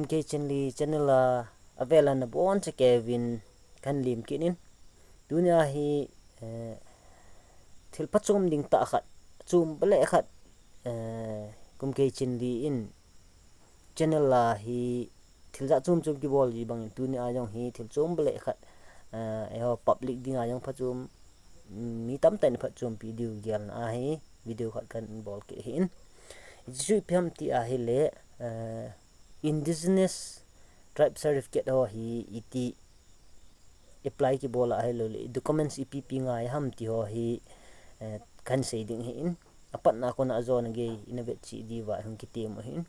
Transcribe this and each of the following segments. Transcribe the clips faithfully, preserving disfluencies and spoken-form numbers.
Kum kei Chinli channel a avel a nabonchauvin kahin lemkit in. Tunia hi, eh, thil phachom ding tah khat, chom bale khat, eh, Kum kei Chinli in channel a hi thil jat chom chom kibol ji bangin tunia jong hi thil chom bale khat, eh, eiho public dinga jong phachom, mm, mi tamtah in phachompi diu gelna a hi video khat kahin bolkit ahin. Hichu ipi ham ti ahile, eh, Indigenous Tribe Certificate ho hi iti apply kibol a ahilouleh documents ipi ipi ngai ham ti ho hi, eh, kahin sei ding ahin. Apatna a kona ajona gei ina vetchih diuva hung kitem u ahin.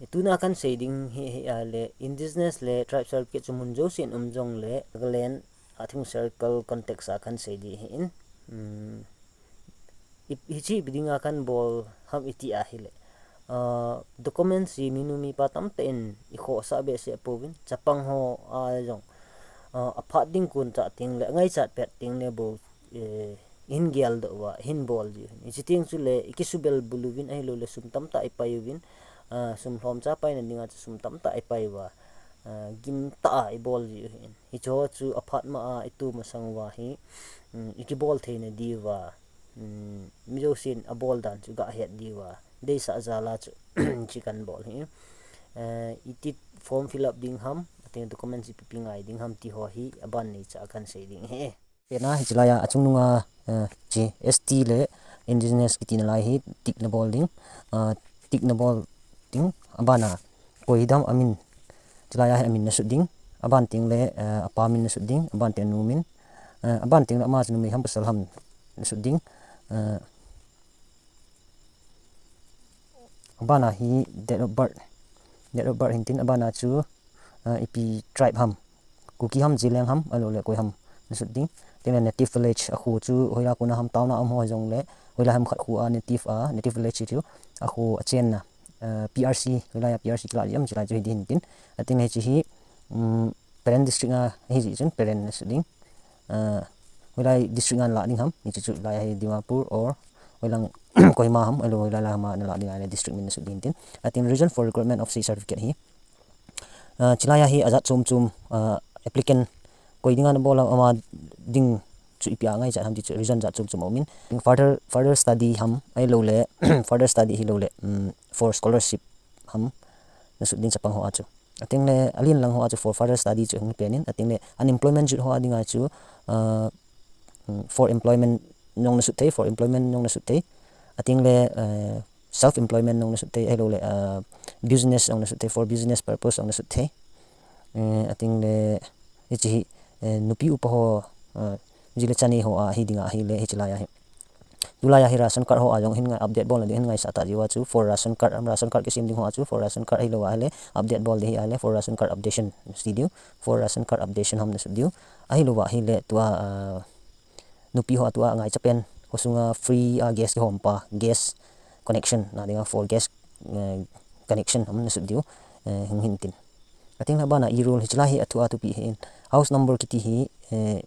Tuna kahin sei ding hi, hi ahile Indigenous le Tribe Certificate chu mun jousen um jongle Nagaland a thing circle context a kahin sei ding ahin. Hmm. I, hichi ipi dinga kahin bol ham iti ahile, ah, documents hi minu mipa tamtah in ikhohsah behseh pouvin, chapang ho a jong, ah, aphat ding kon chah tengle, angaichat pet tengle bou, eh, hin geldoh uva, hin bol ji u ahin. Hichi teng chule ikisubel bul uvin ahilouleh sum tamtah ipai uvin, ah, sum lhomcha paina dinga chu sum tamtah ipai uva, ah, gimtah a ibol ji u ahin. Hicho chu aphat ma a itu masang uva hi, um, ikibol theina diuva, um, mi jousen abol dan chu gahet diuva deisah jal a chu hichi kahin bol ahi. Eh, iti form fill up ding ham, ati documents ipi ipi ngai ding ham ti ho hi aban neicha a kahin sei ding ahi. Pena hichi laiya achungnunga, eh, chi S T le Indigenous kitina lai hi tick nabol ding, ah, tick nabol ding, abana koi ham amin, hichi laiya hi amin nasut ding, aban tengle, eh, apa min nasut ding, aban teng anu min, eh, aban tengle ama chu numei ham pasal ham nasut ding, eh, abana hi date of birth, date of birth hintin, abana chu, ah, ipi tribe ham, Kuki ham, Zeliang ham, ahilouleh koi ham nasut ding. Tengle native village, akho chu hoilai a kona ham, town a um ho jongle, hoilai ham khat kho a native a, native village chu akho achenna, ah, P R C, hoilai a P R C kilah ji ham, hichi lai chu hiding hintin. Atengle hichi hi, um, Peren district a hiji chun Peren nasut ding. Ah, hoilai district a nalah ding ham, hichi chu lai hi Dimapur or hoilang Kohima ham, ahilou hoilai lai ham a nalah ding ahile district min nasut ding hintin. Atengle reason for requirement of C certificate hi, ah, hichi laiya hi ajat chom chom, ah, applicant koi dinga nabol a ama ding chu ipi a ngaichat ham ti chu reason jat chom chom aumin. Further, further study ham, ahilouleh, further study ahilouleh, um, for scholarship ham nasut ding chapang ho a chu. Atengle alen lang ho a chu for further study chu hung penin, atengle unemployment jut ho a dinga chu, ah, um, for employment jong nasut thei, for employment jong nasut thei. Atengle, eh, self employment jong nasut thei, ahilouleh, ah, business jong nasut thei, for business purpose jong nasut thei. Eh, atengle hichi hi, eh, nupi upa ho, ah, ji le cha nei ho a hiding ahile hichi laiya hi. Tulai a hi ration card ho a jong hin ngai update bolna ding hin ngaisah tah jiu a chu for ration card, um, ration card kisem ding ho a chu for ration card ahilou ahile update bol ding hi ahile for ration card updation nasut diu, for ration card updation ham nasut diu. Ahilou ahile tua, ah, nupi ho a tua ngaicha pen khosunga free a gas kihom pa, gas connection na dinga for gas, eh, connection ham nasut diu, eh, hung hintin. Atengle abana i rule hichi lai hi athu a thupi ahin. House number kiti hi, eh,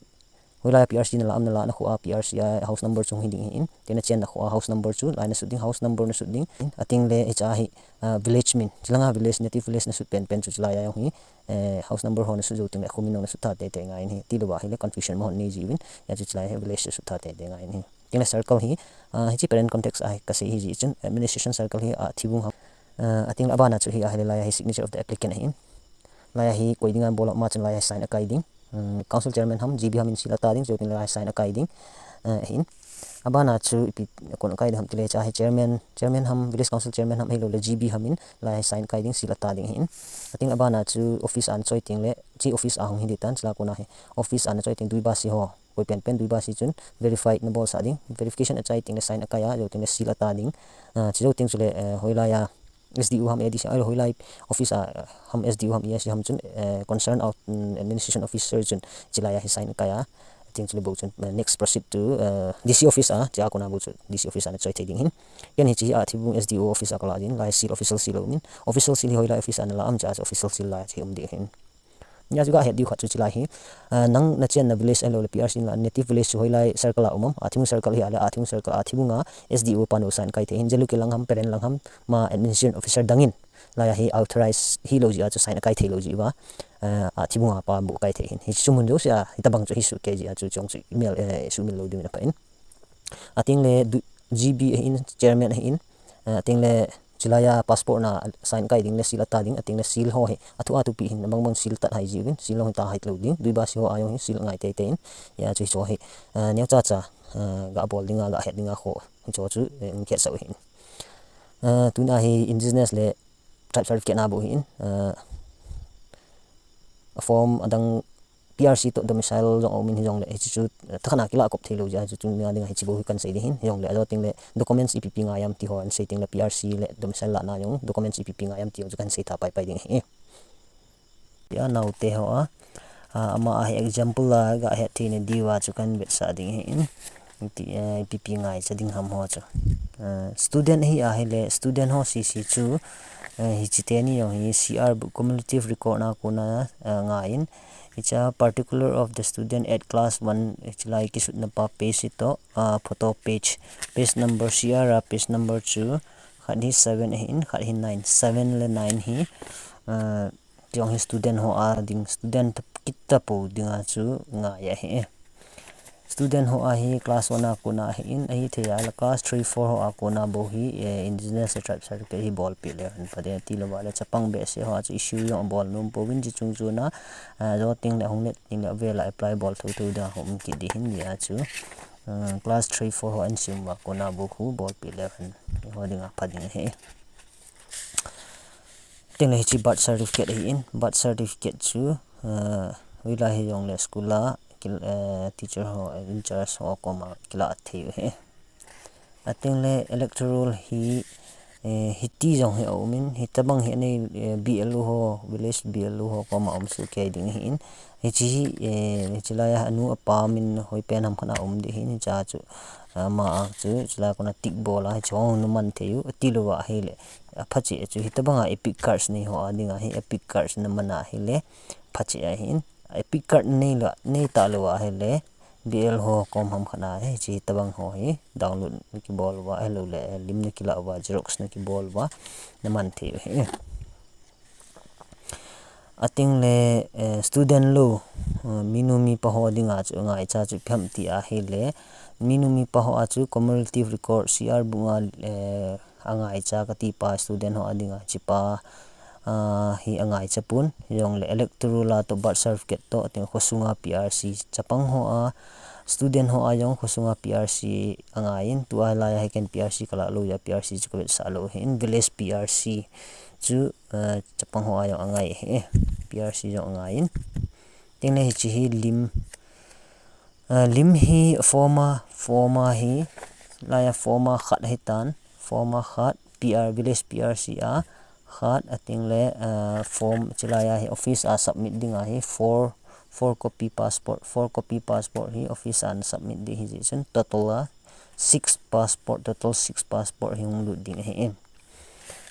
hoilai a P R C nalah am, nalah na kho a P R C a house number chu hung hi ding ahin. Tin nachenna kho a house number chu lai nasut ding, house number nasut ding. Atengle hicha hi, ah, village min, hichi langa village, native village nasut penpen chu hichi laiya jong hi, eh, house number ho nasut jou tengle kho min jong nasut tha teitei ngai in ahi. Tilou ahile confusion ma hon nei jiuvin, hijeh chun hichi lai hi village chu sut tha teitei ngai in ahi. Atengle circle hi, ah, hichi Peren context a hi kasei hiji chun administration circle hi, ah, Thibung ham. Ah, atengle abana chu hi ahile laiya hi signature of the applicant ahin. Laiya hi koi dinga bol a um a chun laiya hi sign akai ding. Um, council chairman ham, G B ham in seal ata ding, chujou tengle laiya hi sign akai ding. Ah, ahin. Abana chu ipi kon akai ding ham tile hicha hi chairman, chairman ham, village council chairman ham ahilouleh G B ham in laiya hi sign akai ding, seal ata ding ahin. Atengle abana chu office a nachoi tengle, hichi office a hung hi ding tan, hichi lai a kona hi office a nachoi teng duiba si ho, koi penpen duiba si chun verified nabolsah ding, verification achai tengle sign akai a, jou tengle seal ata ding. Ah, chujou teng chule, eh, hoilai a S D O ham, A D C, ahilou hoilai office a ham, S D O ham, A D C ham chun, eh, concern out, mm, administration officer chun hichi laiya hi sign akai a. Atin chule bou chun, eh, next proceed to, eh, D C office a, hichea kona bou chu D C office a nachoi thei ding ahin. Ken hichi a Thibung S D O office a kalah ding, lai seal, official seal aumin. Official seal hi hoilai office a nalah am, hichea chu official seal lai chu hi um ding ahin. Hijeh chun gahet diu khat chu chulai hi, ah, nang nachenna village ahilouleh P R C na native village chu hoilai circle a um am, Athibung circle hi ahileh Athibung circle, Athibung a S D O pa nou sign kai thei hin, Jalukie lang ham, Peren lang ham, ama administration officer dang in, lai a hi authorize hilou jeh a chu sign akai thei lou jeh uva, ah, Athibung a pa bou kai thei hin. Hiche chu mun jouse a, hitabang chu hi sohkei jeh a chu, chuche chu imel, eh, sumil lou ding in aphai in. Atengle du-, G B ahin, chairman ahin, ah, atengle chulai a passport na sign kai ding le seal ata ding, atengle seal ho hi, athu a thupi hin, abang bang seal tat hai jiuvin, seal ho hi ta hai lou ding, Duibasi ho a jong hi seal ngai teitei in, hijeh chun hiche hi, ah, neocha cha, ah, gabol ding a, gahet ding a kho, hiche chu, eh, in khet sah u hin. Ah, tuna hi indigenous le tribe certificate na bou hin, ah, form adang P R C toh domicile jong aum in hijongle, hiche chu, eh, thakhat na kilah kop thei lou jeh a chu, chu dinga hiche bou hi kan sei ding hin, hijongle, ajo tengle documents ipi ipi ngai am ti ho, an sei tengle P R C le domicile lahna jong documents ipi ipi ngai am ti ho chu kan sei tha pai pai ding ahi. Tia naote ho a, ah, ama a hi example a gahet theina diuva chu kan vetsah ding ahi in, ti, eh, ipi ipi ngaicha ding ham ho chu. Ah, student hi ahile, student ho sese chu, eh, hiche teni jong hi C R book cumulative record na kona, eh, ngai in, hiche a particular of the student at class one, hiche lai kisutna pa page hi toh, ah, photo page, page number C R a page number chu, khat hi seven ahin, khat hi nine, seven le nine hi, ah, Chujong hi student ho a ding, student kit tapou dinga chu ngai ahi. Student ho a hi class one a kona ahin, ahithei a le class three, four ho a kona bou hi, eh, indigenous tribe certificate hi bolpeh leu hen pha ding, tilouva le chapang behseh ho a chu issue jong abol nom pouvin, chuche chung chuna, eh, jo tengle hung let tengle avel a apply bol thotho dinga hung um kit ding hin jeh a chu, eh, class three, four ho a insung uva kona bou khu bolpeh leu hen, ho dinga pha ding ahi. Tengle hiche birth certificate ahin, birth certificate chu, eh, hoilai hijongle school a, kil-, eh, teacher ho, eh, in charge ho koma kilah thei u ahi. Atengle electoral hi, eh, hiti jong hi aum in, hitabang hi anei, eh, B L O ho, village B L O ho koma um sohkei ding ahin. Hiche hi, eh, hiche lai a anu apa min hoipen ham khat a um ding ahin, hiche a chu, ama a chu, hiche lai a kona tick bol a, hiche ho naman thei u, tilouva ahile. Apha cheh chu hitabang a EPIC cards nei ho a dinga hi EPIC cards naman ahile pha cheh ahin, EPIC card nei la, nei talou ahile B L O ho kom ham khat a hi, hiche hitabang ho hi download nakibol uva, ahilouleh lim nakilah uva, xerox nakibol uva, naman thei u ahi. Atengle, eh, student lou, eh, minu mipa ho dinga chu ngaicha chu ipi ham ti ahile, minu mipa ho a chu cumulative record C R book a, eh, angaicha kati pa student ho a dinga hiche pa, ah, hi angaicha pon, hijongle electoral a toh birth certificate toh, atengle khosunga P R C chapang ho a, student ho a jong khosunga P R C angai in, tua lai a hi ken P R C kalah lou jeh a P R C chu kavetsah lou ahin, village P R C chu, eh, chapang ho a jong angai ahi, P R C jong angai in. Tengle hiche hi lim, eh, lim hi form a, form a hi, lai a form a khat ahitan, form a khat, P R, village P R C a khat, atengle, eh, form hiche lai a hi office a submit dinga hi four, four copy passport, four copy passport hi office a na submit ding ahi jeh chun total a six passport, total six passport hi hung lut ding ahi.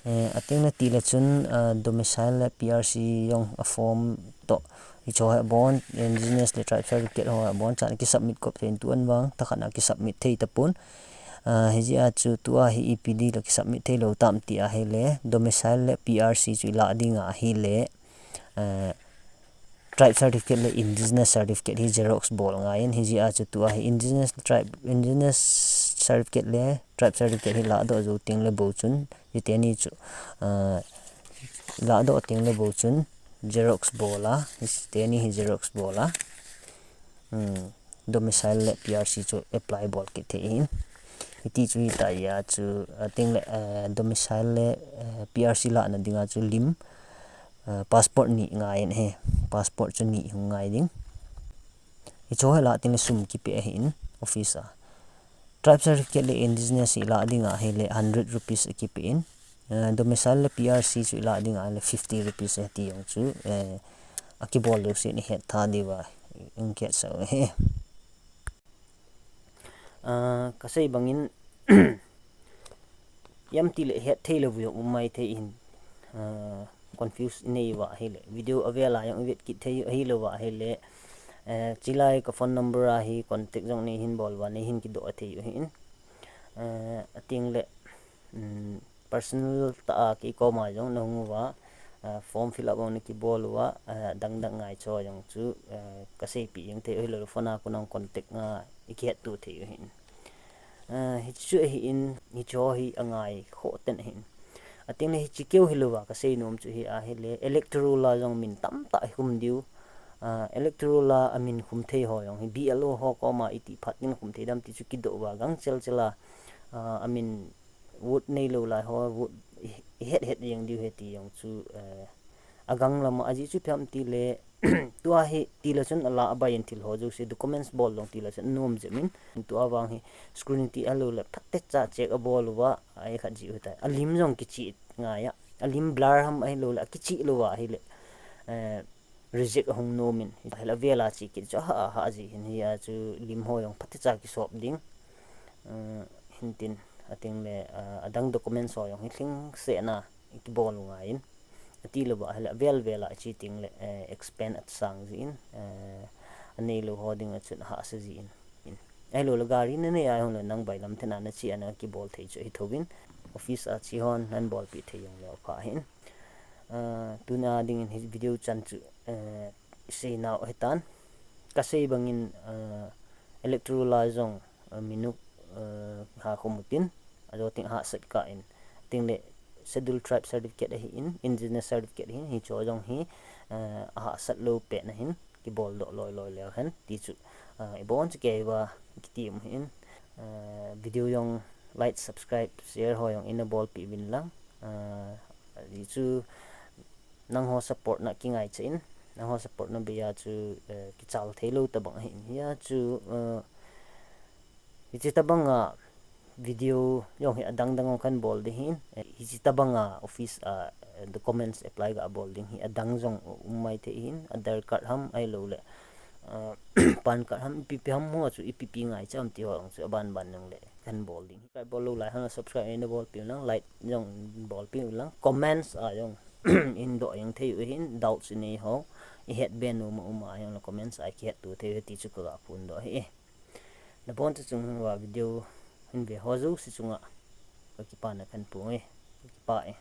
Eh, atengle tile chun, ah, domicile le P R C jong a form toh, hiche ho hi abon, indigenous le tribe certificate ho hi abonchan kisubmit kop thei in, tuan vang thakhat na kisubmit thei tapon. Ah, hijeh a chu tua hi ipi dingle kisubmit thei lou tam ti ahile, domicile le P R C chu ilah dinga ahile, ah, tribe certificate le indigenous certificate hi xerox bol ngai in, hijeh a chu tua hi indigenous tribe, indigenous certificate le tribe certificate hi lahdoh jou tengle bou chun, hiteni chu, ah, lahdoh tengle bou chun xerox bol a, hiteni hi xerox bol a, hmm, domicile le P R C chu apply bol kit thei in. Hiti chu hitia chu, atengle, eh, domicile le, eh, P R C lahna dinga chu lim, eh, passport ni ngai in ahi, passport chu ni hung ngai ding. Hiche ho hi lah tengle sum kipe ahin office a. Tribe certificate le indigenous hi lah dinga ahile hundred rupees akipe in. Eh, domicile le P R C chu ilah dinga ahile fifty rupees ahi ti jong chu, eh, akibol jouse nahet tha diuva in khet sah u ahi. Ah, kasei bangin, ipi ham tile het thei lou jong um maithei in, ah, confuse inei uva ahile, video avel a jong ivet kit thei u ahilou va ahile, eh, chilai ka phone number a hi contact jong neihin bol uva, neihin kidoh thei u ahin. Eh, atengle, um, personal tah a kei koma jong nahung uva, eh, form fill up jong nakibol uva, eh, dang dang ngai cho jong chu, eh, kaseipeh jeng thei u ahilou le phone a kon jong contact nga ikihet to thei u ahin. Ah, hichu ahin, hichu hi angai khoh ten ahin. Atengle hiche keu hilou va kasei nom chu hi ahile, electoral a jong min tamtah ikhum diu. Ah, electoral a amin khum thei ho jong hi B L O ho koma iti phat in khum thei dem ti chu kidoh uva, gangchel chel a, ah, amin vote neilou lai ho vote i, ihet het jeng diu ahi ti jong chu, eh, agang lam a, ajeh chu ipi ham itile, tua hi tile chun alah a bai in thil ho jouse documents bol jong tile chun anom jep in. Tua vang hi scrutiny ahilou le phatecha check abol uva, ahi khat jeh u ahitai. Alim jong kichih ngai a. Alim blur ham ahilou le akichih lou va ahile, eh, reject ahung nom in. Ahile avel a che kit chu aha, aha jeh hin hia chu lim ho jong phatecha kisop ding. Eh, hintin atengle, eh, adang documents ho jong hi lhingsetna ikibol u ngai in. Ati lou va ahile avel vel a che tengle, eh, expense asang jeh in, eh, aneilou ho dinga chun ahahsa jeh in. Ahilou le gari nanei a jong le nang bailam thenna nache a nakibol thei chu ahi thouvin. Office a che hon nahin bolpeh thei jong le apha ahin. Ah, tuna dingin hi video chan chu, eh, isei nau ahitan. Kasei bangin, ah, electoral a jong, ah, minute, ah, ha khum utin, ajo teng ahahsat kah in. Tengle Scheduled Tribe certificate ahin, indigenous certificate ahin, hicho jong hi, ah, ahahsat lou pet na hin, kibol doh loi loi leu hen, ti chu, ah, ibon chu kei uva kiti um ahin. Ah, video jong like, subscribe, share ho jong ina bolpeh uvin lang. Ah, ajeh chu nangho support na kingaicha in, nangho support na bei a chu, eh, kichal thei lou tabang ahin. Hia chu, eh, hiche tabang a video jong hi adang dang jong kahin bol ding ahin. Eh, hiche tabang a office a, eh, documents apply ga bol ding hi adang jong um mai thei ahin, Aadhaar card ham ahilou le, ah, PAN card ham, ipi ipi ham ho chu ipi ipi ngaicha ham ti ho jong chu aban ban jong le kahin bol ding. Subscribe bol lou lai ho na subscribe ina bolpeh u lang, like jong bolpeh u lang, comments a jong in doh jeng thei u ahin, doubts inei ho, ihet be nom a um a jong le comments a ikihet to thei u ahi ti chu kaga phondoh ahi. Nabon chunga video hin ve ho jouse chunga kakipana kahin phong e, kakipah e.